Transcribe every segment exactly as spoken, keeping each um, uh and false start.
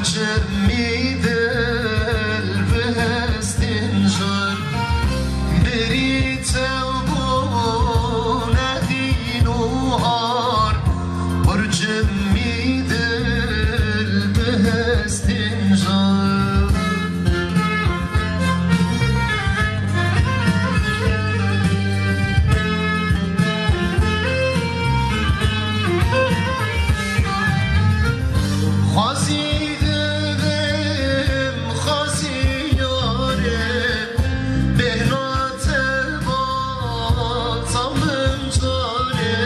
Çimî dil bi hestên jar, berî tewbûne dîn û ar, qurçimî dil bi hestên jar. Xwezî dibim, xwezî yarê, bêhna te ba, ta min carê.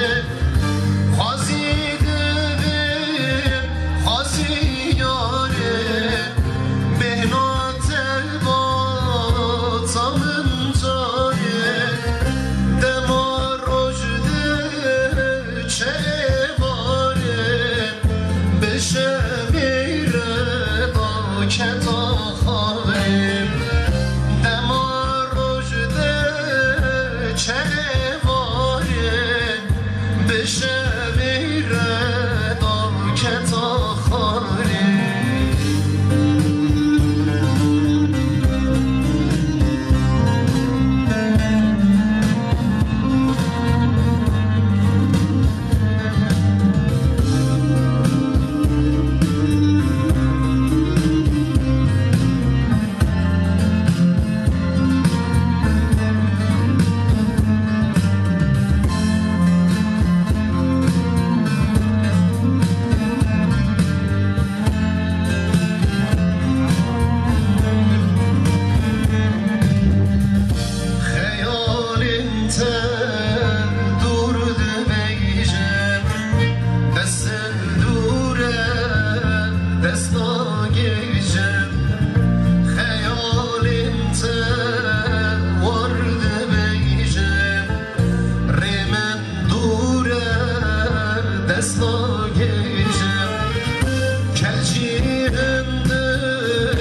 Xwezî dibim, xwezî yarê, bêhna te ba, ta min carê. Dema roj diçe êvarê, bi şevê re daketa xwarê. Dema roj diçe êvarê, bi şevê re daketa xwarê. Xeyalên te dûr dibêjin, ez dûr e, dest nagêjim. Xeyalên te war dibêjin, rê min dûr e, dest nagêjim. Kel jî hindir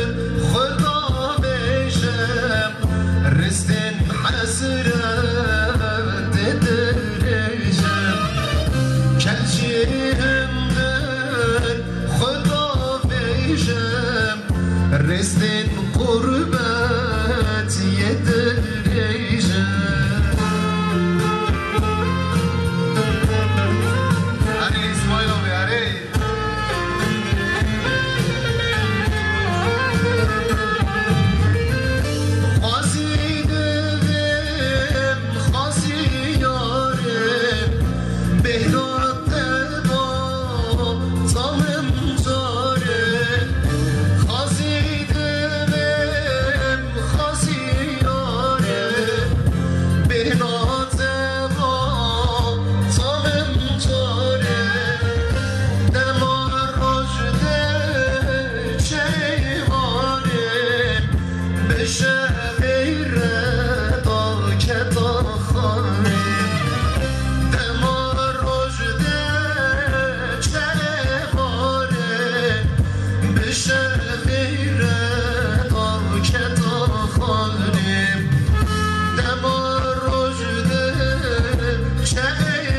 xwe davêjim, ristên hesretê dirêjim. Kel jî hindir xwe davêjim, ristên qurbetiyê dirêjim. Erê Îsmaîl abi, erê. Xwezî dibim, xwezî yarê, bêhna te ba, ta min carê. Xwezî dibim, xwezî yarê, bêhna te ba, ta min carê. Dema roj diçe êvarê, bi şevê re daketa xwarê. Dema roj diçe êvarê, bi şevê re daketa xwarê. Dema roj diçe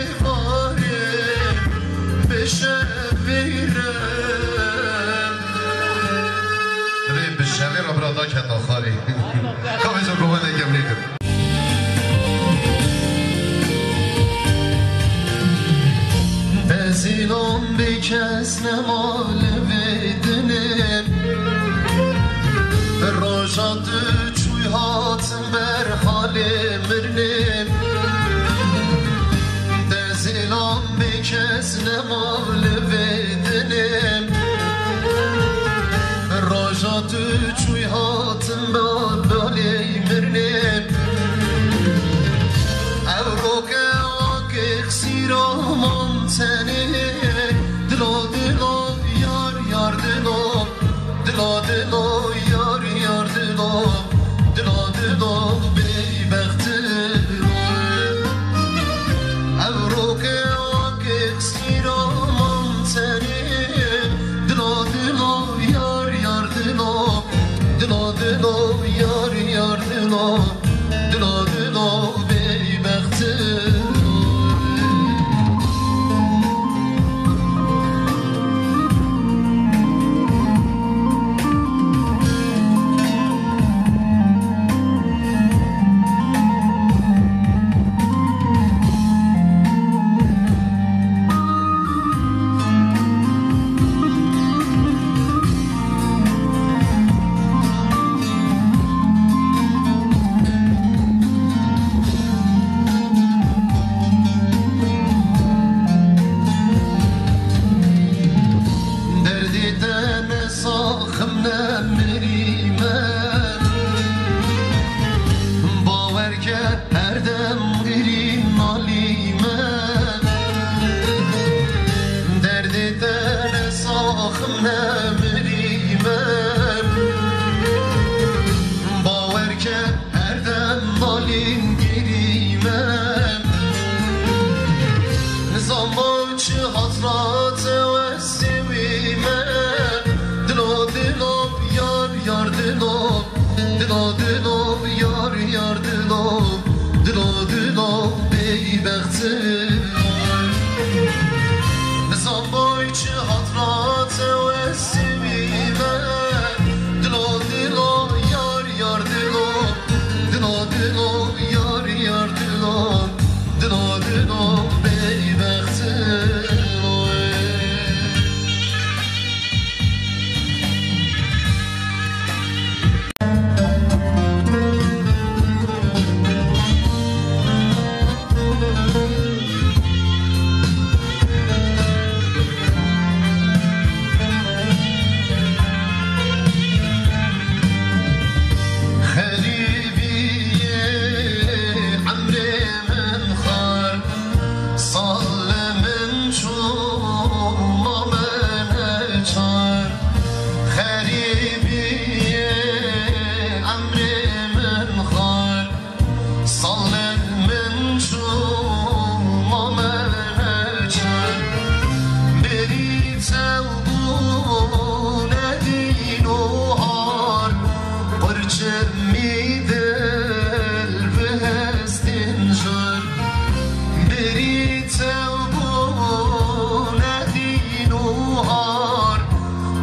êvarê, bi şevê re. Divê bi şevê re bira daketa xwarê. Ka vêca govane kevnê kir. Dezîlan bê kes nema li vê dinê. Roja tu çûyî hatim ber halê mirinê. Dezîlan bê kes nema li vê dinê. Roja tu çûyî hatim ber halê mirinê. Ew roke ake xisîra man tenê. Dilo, dilo, yar, yar, dilo. Dilo, dilo, yar, yar, dilo. Dilo, dilo, bêbext dilo. Ew roke ake xisîra man tenê. Dilo, dilo, yar, yar, dilo. Dilo, dilo, yar, yar, dilo. Dilo, dilo, bêbext dilo. Nemirîme, bawer ke her dem girî nalîme. Derdê te ne saxim nemirîme, bawer ke her dem nalîn girîme. Nizam çi hatira te westî wî me. Dilo, dilo, yar, yar, dilo. Dilo, dilo, yar, yar, dilo. Dilo, dilo, beybextim. Nizam boy çi hatira te westî wî me. Dilo, dilo, yar, yar, dilo. Dilo, dilo, yar, yar, dilo. Dilo, dilo, beybextilo. Xerîbiyê emrê min xar, sal min çû ma me neçar. Xerîbiyê emrê min xar, sal min çû ma me neçar. Berî çew bû nedîn û har, qurçimî dil bi hestên jar. Berî çew bû nedîn û har,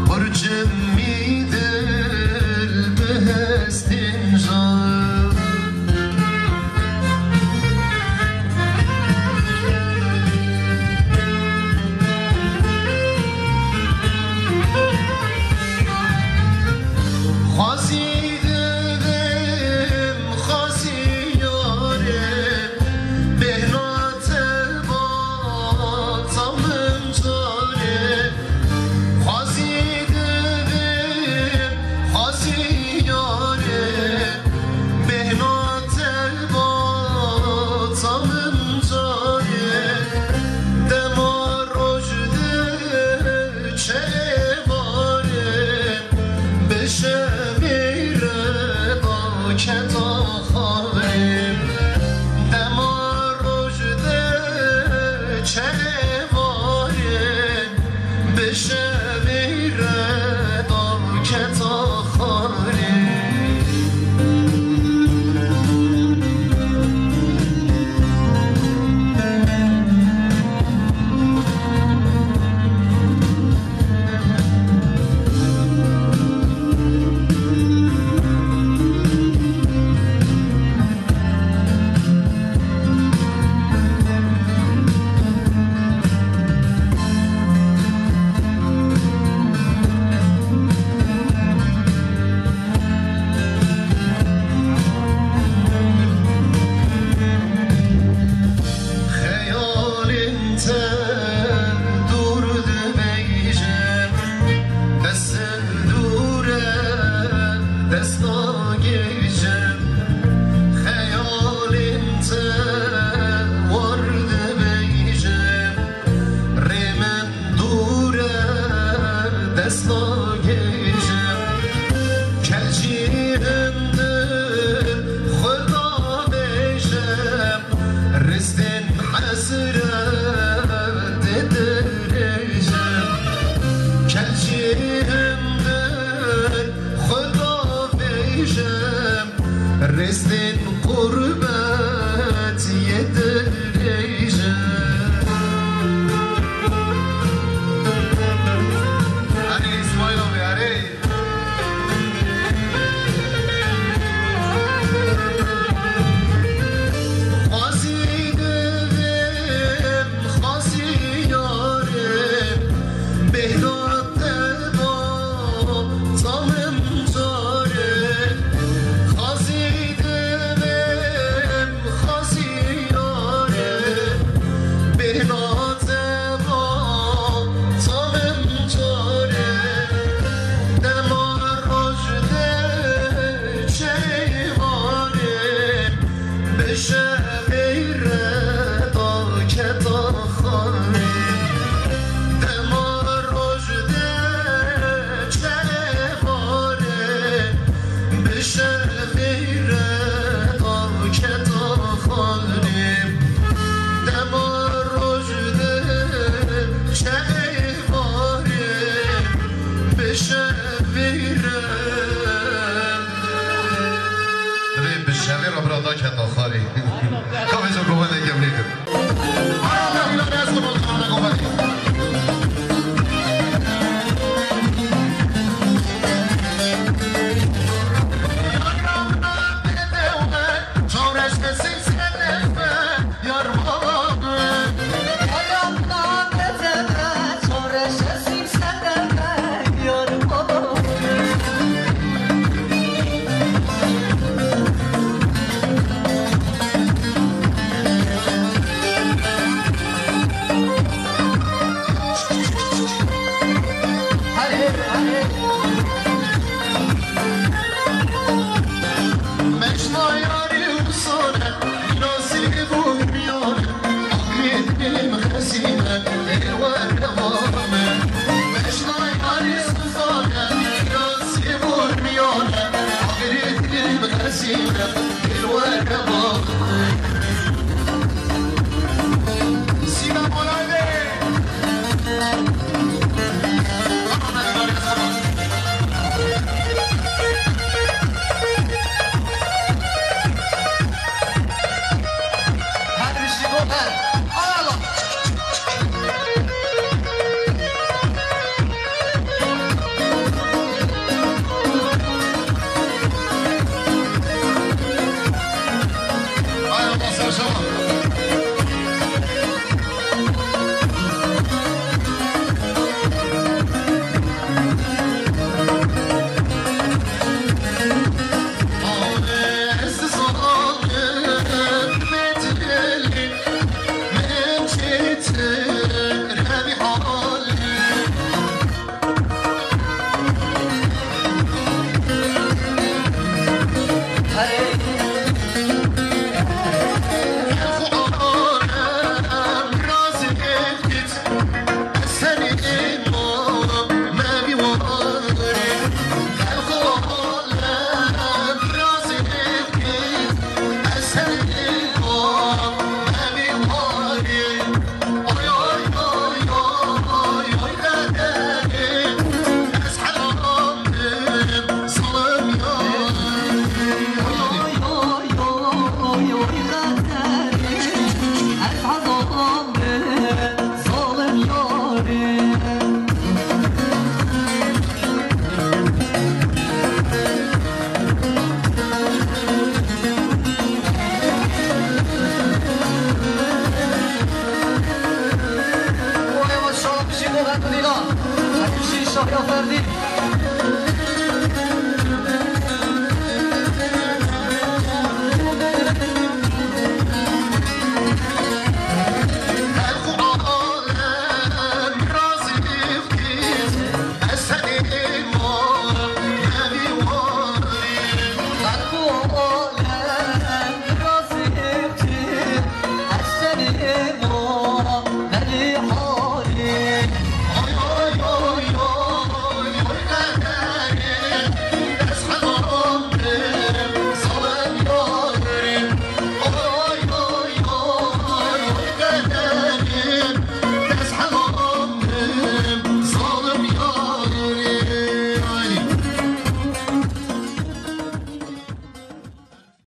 qurçimî dil bi hestên jar. Xwezî dibim, xwezî yarê, bêhna te bata min carê. Xwezî dibim, xwezî yarê, bêhna te bata min carê. Dema roj diçe êvarê, bi şevê re daketa xarê. Dema roj diçe êvarê, bi şevê re daketa xarê. Xeyalên te dûr dibêjim, ez dûr e dest nagêjim. Xeyalên te war dibêjim, rê min dûr e dest nagêjim. Kel jî hindir xwe davêjim, ristên hesret didirêjim. Kel jî hindir xwe davêjim, ristên qurbetiyê dirêjim. Erê Îsmaîl abi, erê. Xwezî divêm, xwezî yarê, bêhna te ba, çalim carê. Xwezî divêm, Divê bi şevê re bira daketa xwarê. Ka vêca govanek em lê kir.